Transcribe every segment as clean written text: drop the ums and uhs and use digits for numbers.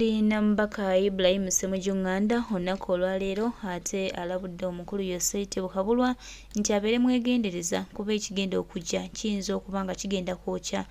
Tuli na mubaka Ibrahim Ssemujju Nganda olunaku olwaleero ate alabudde omukulu Yoseri Tibuhaburwa nti abeere mwegendereza kuba ekigenda okujja kiyinza okuba nga kigenda kwokya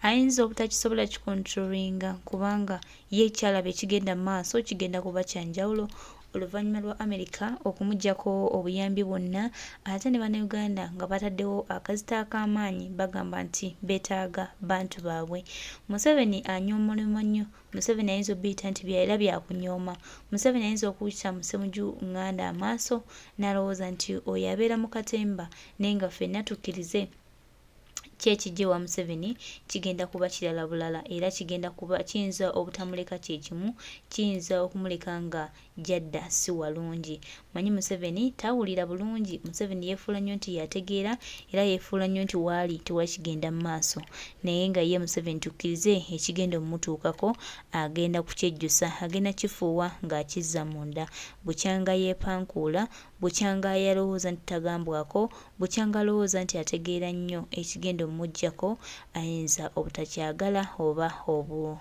ayinza obutakisobola kikontrolinga kubanga ye kyalaba ekigenda mu maaso kigenda kuba kya njawulo oluvannyuma lwa America okumuggyako obuyambi bwonna ate ne Bannayuganda nga bataddewo akazito ak'amaanyi bagamba nti beetaaga bantu baabwe. Museveni anyoomolema nnyo Museveni ayinza obiyita nti era byakunyooma. Museveni ayinza okuyisa Musemuju Nganda amaaso n'alowooza nti oyo abeera mu katemba naye nga ffenna tukkirize ki ekijja ewa Museveni kigenda kuba kirala bulala era kigenda kuba kiyinza obutamuleka kye kimu, kiyinza okumuleka nga gy'adda si walungi. Omanyi Museveni tawulira bulungi. Museveni yeefuula nnyo nti y'ategeera era yeefuula nnyo nti waali tewali kigenda mu maaso. Naye nga ye Museveni tukkirize ekigenda omutuukako agenda kukyejjusa, agenda kifuuwa ng'akizza munda. Bukyanga yeepankuula, bukyanga yalowooza nti tagambwako, bukyanga alowooza nti ategeera nnyo ekigenda omuggyako ayinza obutakyagala oba obu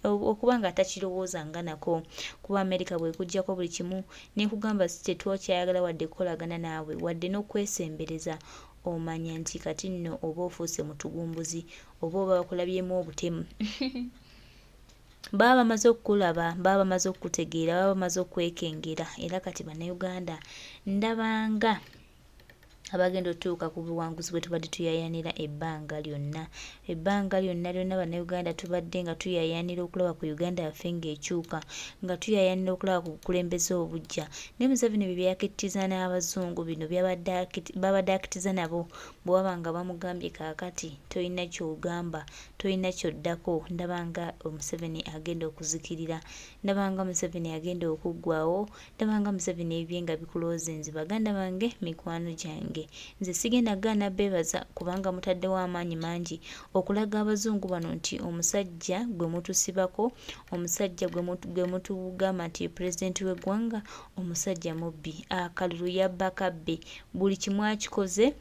okuba nga takirowooza nga nako kuba Amerika bw'ekuggyako buli kimu n'ekugamba si tetwakyayagala wadde kukolagana naawe wadde n'okwesembereza omanya nti kati nno oba ofuuse mutugumbuzi oba oba bakulabyemu obutemu. Baba bamaze okukulaba, baba bamaze okukutegeera, baba bamaze okukwekengera era kati Bannayuganda ndabanga abagenda otuuka ku buwanguzi bwe tubadde tuyaayaanira ebbanga lyonna. Ebbanga lyonna lyonna Bannayuganda tubadde nga tuyaayaanira okulaba ku Uganda yaffe ng'ekyuka, nga tuyaayaanira okulaba ku bukulembeze obuggya. Naye Museveni bye byakittiza n'Abazungu bino by'abadde akitiza nabo bwe baba nga bamugambye kaakati tolina ky'ogamba, tolina ky'oddako, ndaba nga Museveni agenda okuzikirira, ndaba nga Museveni agenda okuggwaawo. Ndaba nga Museveni ebibye nga bikulozinze baganda bange mikwano gyange. Nze sigenda gaana bebaza kubanga mutaddewo amaanyi mangi okulaga abazungu bano nti omusajja gwe mutusibako, omusajja gwe mutugamba nti ye pulezidenti w'eggwanga omusajja mubbi. Akalulu yabba kabbe buli kimu akikoze.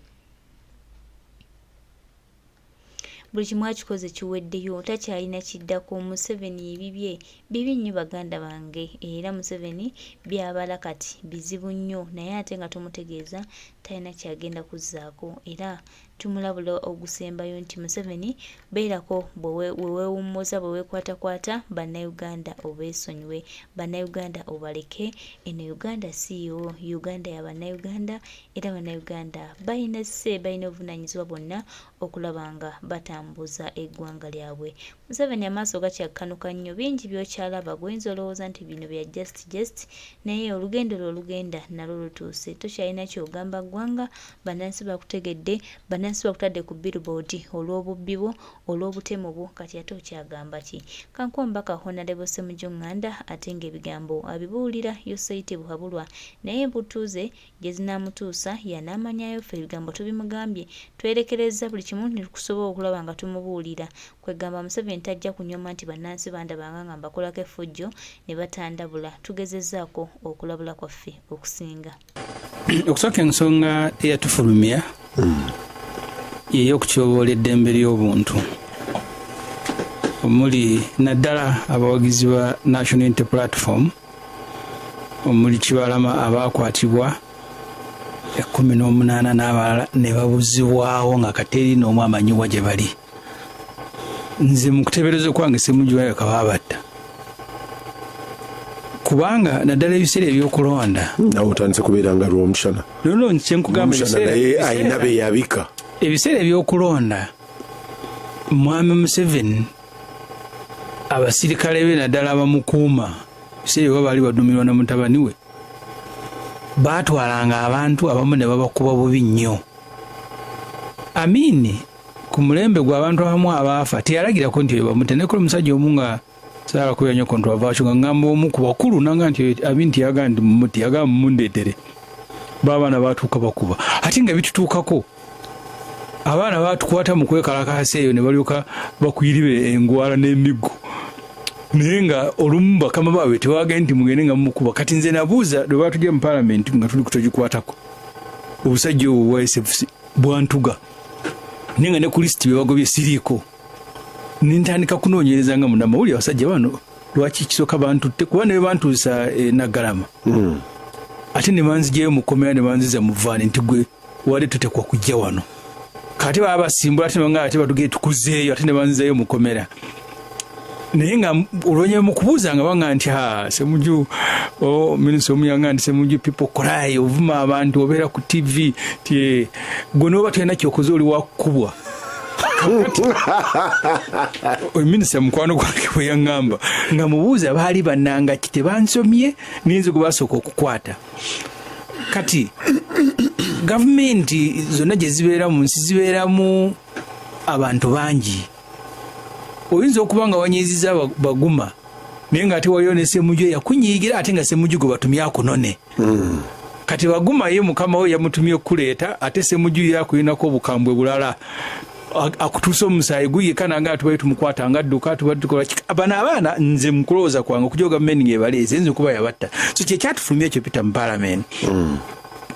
Buli kimu akikoze kiweddeyo takyalina kiddako Museveni ebibye bibi nnyo baganda bange era Museveni byabala kati bizibu nnyo naye ate nga tumutegeeza talina kyagenda kuzzaako era tumulabula ogusembayo nti Museveni beerako bwewewummuza bwewekwatakwata bannayuganda obeesonyiwe bannayuganda obaleke eno Uganda si yo Uganda ya bannayuganda era bannayuganda balina sse balina obuvunaanyizibwa bwonna okulaba nga batambuza eggwanga lyabwe. Museveni amaaso gakyakkanuka nnyo, bingi by'okyalaba gw'oyinza olowooza nti bino bya just just naye olugendo lwo olugenda nalwo lutuuse. Tokyalina ky'ogamba ggwanga, bannansi bakutegedde, bannansi bakutadde ku billboard olw'obubbi bwo, olw'obutemu bwo kati ate okyagamba ki? Kankuwe omubaka Honalebo Ssemujju Nganda ate ng'ebigambo abibuulira Yosei Tibuhaburwa naye empuutu ze gye zinaamutuusa y'anaamanyayo ffe ebigambo tubimugambye twerekerezza buli kimu ne tukusobola okulaba nga tumubuulira. Kwegamba Museveni tajja kunyooma nti bannansi bandabanga nga mbakolako effujjo ne batandabula. Tugezezzaako okulabula kwaffe okusinga. Okusooka ensonga eyatufulumya yeyokutyoboola eddembe ly'obuntu omuli naddala abawagizi ba National Unity Platform omuli Kibalama abaakwatibwa 18 n'abalala ne babuzibwawo nga kateri n'omu amanyiwa gye bali. Nze mu kuteebereza okwange Ssemujju balabika baabatta kubanga naddala ebiseera ebyokulonda nawe otandise kubeera nga Rwomushana. Nono kyenkugamba naye alina be yabika. Ebiseera ebyokulonda Mwami Museveni abasirikale be naddala abamukuuma ebiseera ebyo baali badumirwa na mutabani we baatwalanga abantu abamu ne babakuba bubi nnyo. Amini ku mulembe gwe abantu abamu abaafa teyalagirako nti oyo bamutta naye kuli omusajja omu nga saala kubeera nnyo controversial nga ngamba omu ku bakulu nanga nti Amini teyagamba nti mumutte yagamba mumundeetere baabaana baatuuka bakuba ate nga bitutuukako abaana batukwata mu kwekalakaasa eyo ne balyoka bakuyiriba engwala n'emiggo naye nga olumu bakama baabwe tewagende nti mugende nga mumukuba. Kati nze nabuuza lwe batujja mu palamenti nga tuli kutogikwatako obusajja obwo bwa SFC bwantuga naye nga ne ku lisiti bye bagobye siriiko nentandika kunoonyereza nga munnamawulire abasajja bano Lwaki kisooka bantutte? Kuba ne bantuusa e Naggalama, ate ne banzigyayo mu kkomera ne banziza mu van nti gwe wadde tutekwa kujja wano. Kati baba basimbula, ate nebanga ate batugee tukuzeeyo, ate ne banzizayo mu kkomera. Naye nga olwanyuma mu kubuuza nga banga nti, "Ha, Semuju," o minisita omu yanga nti, "Semuju, people cry, ovuma abantu, obeera ku TV ti gwe noba tolina kyokoze, oli wakukubwa." Minisita mukwano gwange bwe yaŋŋamba nga mubuuza, baali bannanga ki? Tebansomye, ninze gwe basooka okukwata. Kati gavumenti zonna gye zibeera mu nsi zibeeramu abantu bangi. Oyinza okuba nga wanyiiziza Baguma, naye nga ate waliyo ne Semuju eyakunyiigira, ate nga Semuju gwe batumye akunone. Kati Baguma ye mukama we yamutumye okukuleeta, ate Semuju ye akulinako obukambwe bulala, akutuusa omusaayi guyika nanga tubaye tumukwata nga adduka. Tuba tukola bano abaana, nze mukulowooza kwange, okujja gavumenti ng'ebaleeze, nze okuba yabatta. So kyekyatufulumya ekyo, Peter, mu parliament.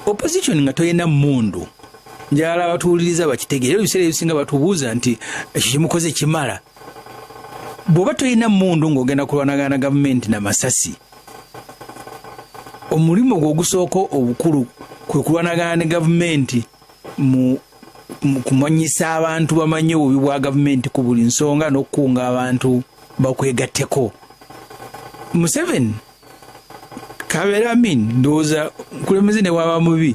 Opposition nga tolina mundu, njagala abatuwuliriza bakitegeere. Ebiseera ebisinga batubuuza nti ekyo kimukoze kimala. Bw'oba tolina mundu ng'ogenda kulwanagana na gavumenti namasasi, omulimu gwe ogusooka obukulu kwe kulwanagana ne gavumenti mu kumanyisa abantu bamanye obubi bwa gavumenti ku buli nsonga n'okukunga abantu bakwegatteko. Museveni kabeera Amin, ndowooza nkulembeze ne waba mubi,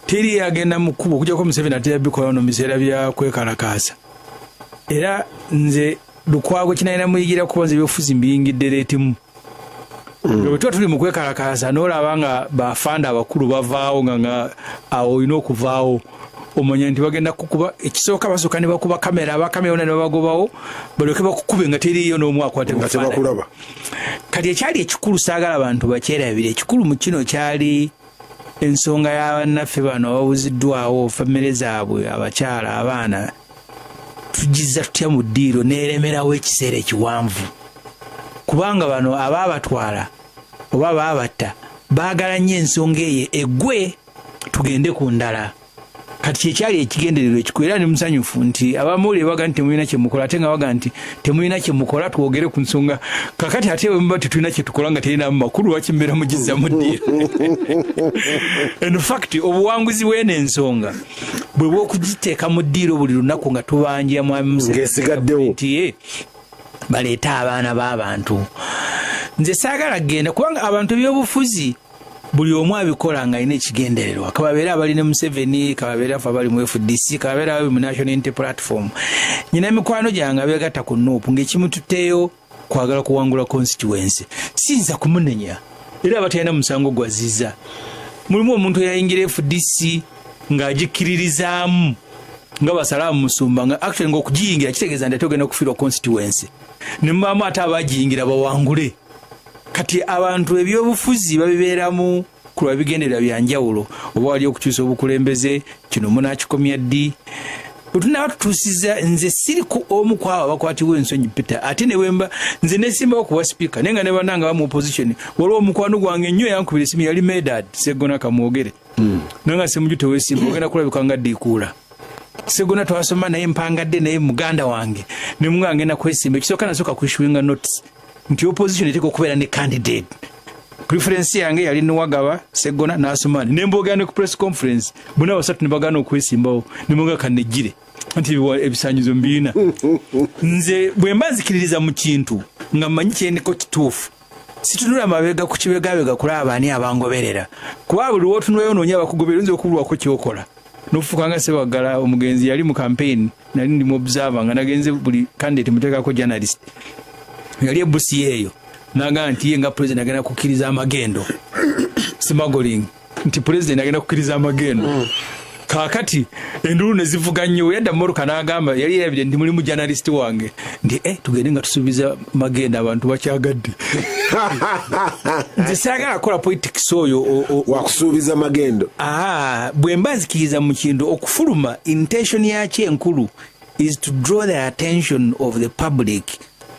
teri agenda mu kkubo okujjako Museveni, ate yabikola no mu biseera bya kwekalakaasa. Era nze Lukwago kinalina muyigira, kuba nze ebyobufuzi mbiyingidde leetimu. Bwe tuba tuli mu kwekalakaasa n'olaba nga bafanda abakulu bavaawo, nga awo olina okuvaawo, omanya nti bagenda kukuba. Ekisooka basooka ne bakuba kamera, abakamera bona ne babagobawo, balyoke bakukube nga teriiyo n'omu akwata nga ebifaananyi. Tebakulaba. Kati ekyali ekikulu, saagala bantu bakyerabire, ekikulu mu kino kyali ensonga y'abannaffe bano ababuziddwawo, famire zaabwe, abakyala, abaana, tugiza tutya mu ddiiro neeremerawo ekiseera ekiwanvu? Kubanga bano abaabatwala oba baabatta baagala nnyo ensonga eyo eggwe, tugende ku ndala. Kati kyekyali ekigendererwa ekikulu, era ndi musanyufu nti abamawulire baga nti temulina kyemukola, ate nga baga nti temulina kyemukola, twogere ku nsonga. Kakati ate bwe muba tetulina kyetukola nga terinamu makulu, lwaki mbeera mugizza mu ddiiro? In fact, obuwanguzi bw'eno ensonga bwe bw'okugiteeka mu ddiiro buli lunaku nga tubanja mwami Museveni Ng'esigaddewo. nti ye baleete abaana b'abantu. Nze saagala kugenda, kubanga abantu ebyobufuzi buli omu abikola nga alina ekigendererwa, kababeere abali ne Museveni, kababeere afe abali mu FDC, kababeere abali mu National Unity Platform. Nyina mikwano gyange abegatta ku NUP ng'ekimututteyo kwagala kuwangula constituency, siyinza kumunenya, era abatalina musango gwaziza. Mulimu omuntu eyayingira FDC ng'agikkiririzaamu nga basalaamu musumba, nga actually ng'okugiyingira kitegeeza nti ate ogenda kufiirwa constituency, ne mubaamu ate abagiyingira bawangule. Kati abantu ebyobufuzi babibeeramu ku lwa bigendererwa bya njawulo, oba wali okukyusa obukulembeze, kino munaakikomya ddi? Bwe tunaaba tutuusiza, nze siri ku omu ku abo abakwatibwa ensonyi, Peter. Ate ne wemba nze nesimbawo kuwa sipiika, naye nga ne bannange aba mu opposition, waliwo omukwano gwange ennyo yankubira esimu, yali Medard Seggona Kamwogere, naye nga, "Semuju, teweesimba, ogenda kulabika nga ddiikuula." Segona twasoma naye, mpangadde naye, muganda wange, nemuga ngenda kwesimba. Ekisooka nasooka kuissuinga notice nti opposition eteeka okubeera ne candidate. Preference yange yali Niwagaba, Segona n'Asumani, nembogera ne ku press conference, bonna basatu ne bagaana okwesimbawo, nemuga kanejjire nti ebisanyizo mbiina. Nze bwe mba nzikiririza mu kintu nga mmanyi kyendiko kituufu, situnula mabega ku kibegabega kulaba baani abangoberera, kuba buli lwotunulayo onoonya abakugoberera, oyinza okubulwako kyokola nofuuka nga Sebagala omugenzi. Yali mu campaign, nali ndi mu observer, nga nagenze buli candidate muteekako journalist. Yali ebusi eyo nagamba nti ye nga president agenda kukkiriza amagendo, smuggling, nti president agenda kukkiriza amagendo. Kaakati enduulu ne zivuga nnyo. Yadda mmotoka n'agamba, yali yerabidde nti mulimu journalist wange, nti tugende nga tusuubiza magendo, abantu bakyagadde. Nze saagala kukola politics oyo wakusuubiza magendo. Ah, bwe mba nzikiriza mu kintu, okufuluma intention yakyo enkulu is to draw the attention of the public,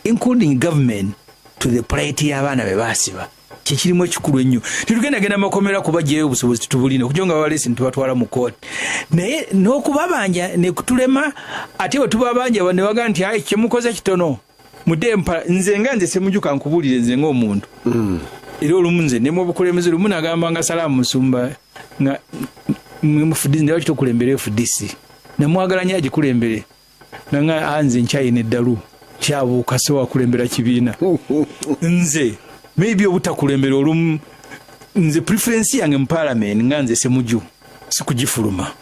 including government, to the plight y'abaana be baasiba. Kyekirimu ekikulu ennyo. Tetugenda genda makomera kubajjayo, obusobozi tetubulina, okujja nga babaleese nitubatwala mu kooti, naye n'okubabanja nekutulema. Ate bwe tubabanja ne bagamba nti, "Ayi, kyemukoze kitono." Mudde mpala nze nga nze Semujuka nkubuulire nze ng'omuntu. Era olumu nze ne mu bukulembeze lumu nagamba nga Salaamu Musumba nga mufudisi ndaba kitokulembera FDC. Namwagala nnyo agikulembere. Nanga anze nkyayina eddalu kyabuuka so wakulembera kibiina. Nze maybe obutakulembera olumu nze preference yange mu parliament nga nze Semuju sikugifuluma.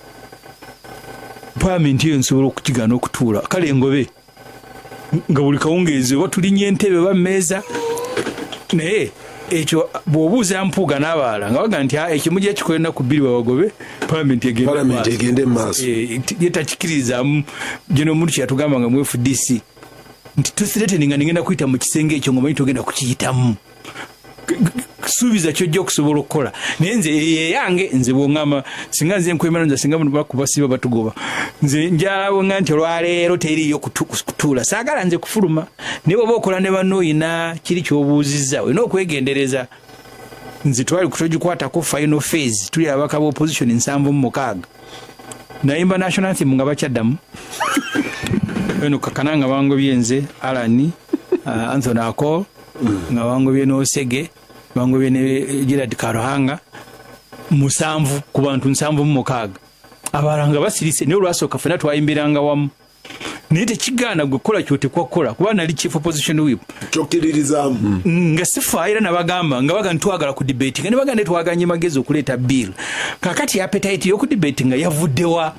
Parliament eyo nsobola okukigaana okutuula kale ngobe nga buli kawungeezi oba tulinnya entebe oba mmeeza, naye ekyo bw'obuuza Mpuuga n'abalala nga baga nti ekyo mujja kikola ennaku 2 babagobe, parliament egende mu maaso. Ye takikkiririzaamu. Gino omuntu kyeyatugamba nga mu FDC nti tothreateninga nigenda kuyita mu kisenge ekyo ng'omanyi togenda kukiyitamu, suubiza kyojja okusobola okukola. Naye nze eyange nze bwongamba singa nze nkwemera nze singa bakubasiba batugoba nze njalawo nti olwaleero teriiyo kutuula, saagala nze kufuluma. Naye bwoba okola ne banno oyina kiri kyobuuzizza olina okwegendereza. Nze twali kutogikwatako final phase, tuli ababaka ba opposition 76, nayimba national anthem nga bakyaddamu eno kakana nga bangobye nze Alani Anthony Akol nga bangobye n'Osege, bangobye ne Gerard Karuhanga, 7 ku bantu 76. Abalala nga basirise, naye olwasooka ffenna twayimbiranga wamu. Naye tekigaana gwe kukola kyotekwa kukola kuba nali chief opposition whip. Kyokkiririzaamu. Nga sifaayo era nabagamba nga baga ntwagala ku debate nga ne bagamba twaganye magezi okuleeta bill. Kakati appetite y'okudebate nga yavuddewa?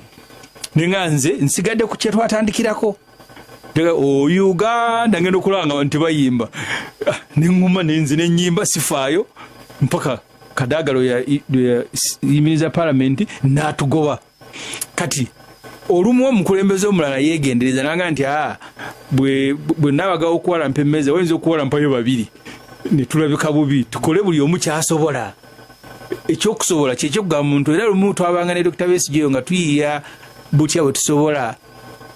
Nenga nze nsigadde ku kye twatandikirako. O Uganda ngenda okulaba nga abantu tebayimba, neŋŋuma nenzi nenyimba sifaayo mpaka Kadaga lwe yayimiriza palamenti n'atugoba. Kati olumu omukulembeze omulala yeegendereza naga nti bwe naabagawo okuwalampa emmeeza wayinza okuwalampayo babiri ne tulabika bubi, tukole buli omu kyasobola. Ekyokusobola kyekyokugamba muntu. Era lumu twabanga ne Dr. Besigye nga tuyiiya butya bwe tusobola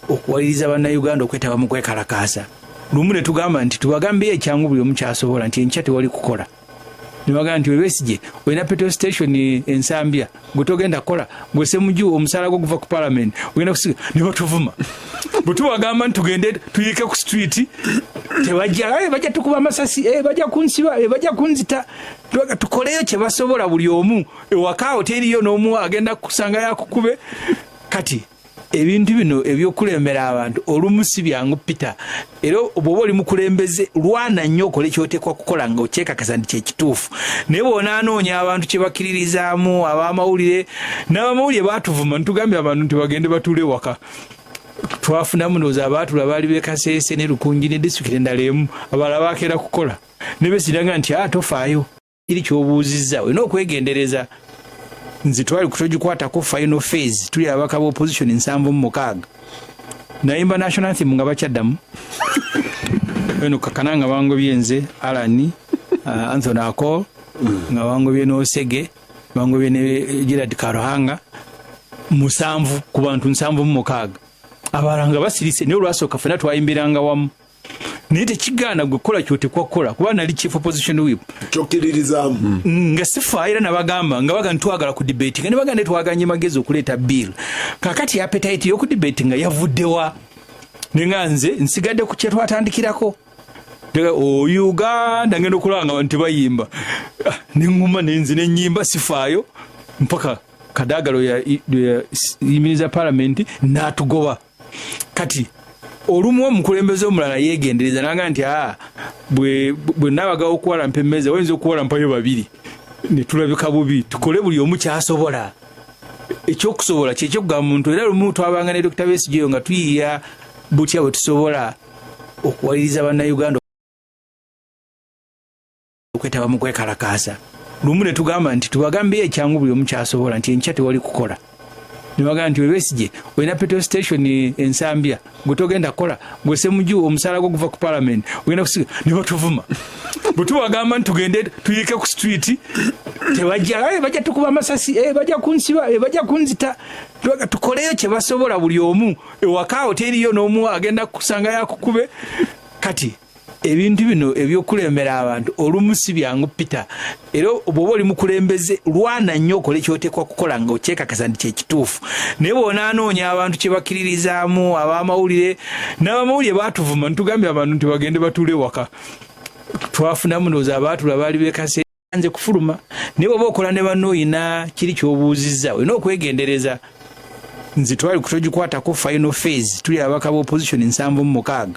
okuwaliriza bannayuganda okwetaba mu kwekalakaasa. Lumu ne tugamba nti tubagambeyo ekyangu buli omu kyasobola nti enkya tewali kukola. Ne bagamba nti Besigye olina petrol station Ensambya, gwe togenda kukola, gwe Semuju omusaala gwo guva ku parliament ogenda kusiga. Ne batuvuma. Bwe tubagamba nti tugende tuyiike ku street tebajja, bajja tukuba amasasi, bajja kunsiba, bajja kunzita. Tukoleyo kye basobola buli omu ewakaawo teriyo n'omu agenda kusanga yakukube. Kati ebintu bino ebyokulembera abantu olumu si byangu Peter. Era bw'oba oli mukulembeze lwana nnyo okole kyoteekwa kukola nga okyekakasa nti kyekituufu. Naye bw'onaanoonya abantu kye bakkiririzaamu ab'amawulire n'abamawulire baatuvuma ntugambye abantu nti bagende batuule waka. Twafunamu ndowooza abaatula baali b'e Kasese ne Lukungi ne disitulikiti endala emu, abalala bakeera kukola ne besiranga nti tofaayo eri kyobuuzizza olina okwegendereza. Nze twali kutogikwatako final phase, tuli ababaka ba opposition 76, nayimba national anthem nga bakyaddamu eno kakana nga bangobye nze Alani Anthony Akol nga bangobye n'Osege, bangobye ne Gerard Karuhanga, 7 ku bantu 76. Abalala nga basirise, naye olwasooka ffenna twayimbiranga wamu. Naye tekigaana gwe kukola kyotekwa kukola kuba nali chief opposition whip. Kyokkiririzaamu. Nga sifaayo era nabagamba nga baga ntwagala ku debate nga ne bagamba twaganye magezi okuleeta bill. Kakati appetite y'okudebate nga yavuddewa? Nenga nze nsigadde ku kye twatandikirako. O Uganda ngenda okulaba nga abantu tebayimba, neŋŋuma nenzi nenyimba sifaayo mpaka Kadaga lwe yayimiriza palamenti n'atugoba. Kati olumu omukulembeze omulala yeegendereza naga nti bwe naabagawo okuwalampa emmeeza wayinza okuwalampayo babiri ne tulabika bubi, tukole buli omu kyasobola. Ekyokusobola kyekyokugamba muntu. Era lumu twabanga ne Dr. Besigye nga tuyiiya butya bwe tusobola okuwaliriza bannayuganda okwetaba mu kwekalakaasa. Lumu ne tugamba nti tubagambeyo ekyangu buli omu kyasobola nti enkya tewali kukola. Ne bagamba nti Besigye olina petrol station Ensambya, gwe togenda kukola, gwe Semuju omusaala gwo guva ku parliament ogenda kusiga. Ne batuvuma. Bwe tubagamba nti tugende tuyiike ku street tebajja, bajja tukuba amasasi, bajja kunsiba, bajja kunzita. Tukoleyo kye basobola buli omu ewakaawo teriyo n'omu agenda kusanga yakukube. Kati Ebintu bino ebyokukulembera abantu olumu si byangu, Peter. Era bw'oba oli mukulembeze, lwana nnyo okole kyoteekwa kukola nga okyekakasa nti kyekituufu. Naye bw'onaanoonya abantu kye bakkiririzaamu, ab'amawulire n'abamawulire baatuvuma, ntugambye abantu nti bagende batuule waka. Twafunamu ndowooza abaatula baali bekase nze kufuluma. Naye bw'oba okola ne banno, oyina kiri ky'obuuzizza, olina okwegendereza. Nze twali kutogikwatako final phase, tuli ababaka ba opposition 76,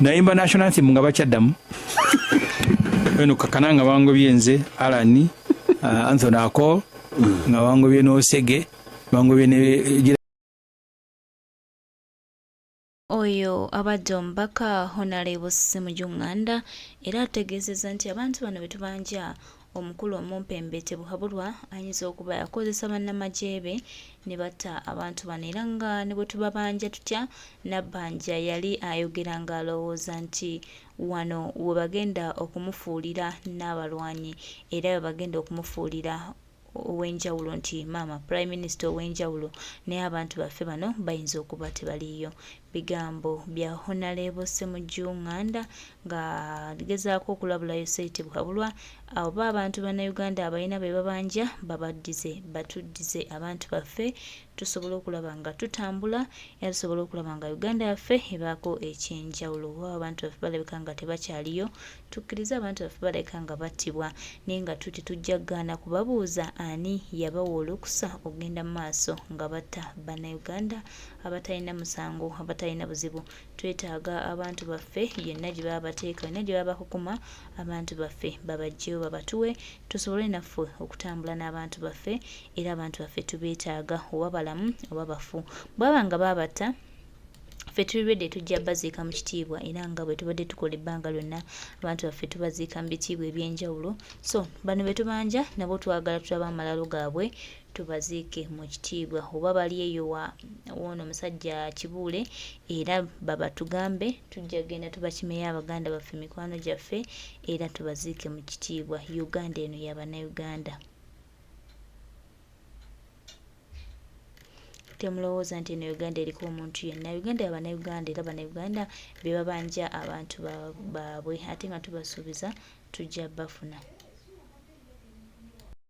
nayimba national anthem nga bakyaddamu eno kakana nga bangobye nze Alani, Anthony Akol nga bangobye n'Osege bangobye ne Oyo abadde omubaka Honalebo Ssemuju Nganda era ategeezezza nti abantu bano betubanja omukulu omumpembe Tebuhaburwa ayinza okuba yakozesa bannamagye be ne batta abantu bano era nga ne bwe tubabanja tutya. Nabbanja yali ayogera ng'alowooza nti wano we bagenda okumufuulira n'abalwanyi era we bagenda okumufuulira ow'enjawulo nti maama Prime Minister ow'enjawulo, naye abantu baffe bano bayinza okuba tebaliiyo. Bigambo bya Honalebo Ssemujju Nganda nga gezaako okulabula Yoseri Tibuhaburwa oba abantu bannayuganda abalina be babanja babaddize, batuddize abantu baffe tusobole okulaba nga tutambula era tusobole okulaba nga Uganda yaffe ebaako ekyenjawulo. Oba abantu baffe balabika nga tebakyaliyo, tukkirize abantu baffe balabika nga battibwa, naye nga tu tetujja kugaana kubabuuza ani yabawa olukusa okugenda mu maaso nga batta bannayuganda abatalina musango, abatalina buzibu. Twetaaga abantu baffe yonna gye baba bateeka, yonna gye baba bakukuma abantu baffe babaggyeyo babatuwe tusobole naffe okutambula n'abantu baffe. Era abantu baffe tubeetaaga oba balamu oba bafu. Bwaba nga baabatta, ffe tuli ready, tujja baziika mu kitiibwa era nga bwe tubadde tukola ebbanga lyonna, abantu baffe tubaziika mu bitiibwa eby'enjawulo. So bano be tubanja nabo twagala tulabe amalalo gaabwe tubaziike mu kitiibwa. Oba bali eyo wa woono omusajja Kibuule, era babatugambe, tujja genda tubakimeyo abaganda baffe, mikwano gyaffe, era tubaziike mu kitiibwa. Uganda eno ya Bannayuganda. Temulowooza nti eno Uganda eriko omuntu yenna. Uganda ya Bannayuganda era Bannayuganda be babanja abantu baabwe, ate nga tubasuubiza tujja bafuna.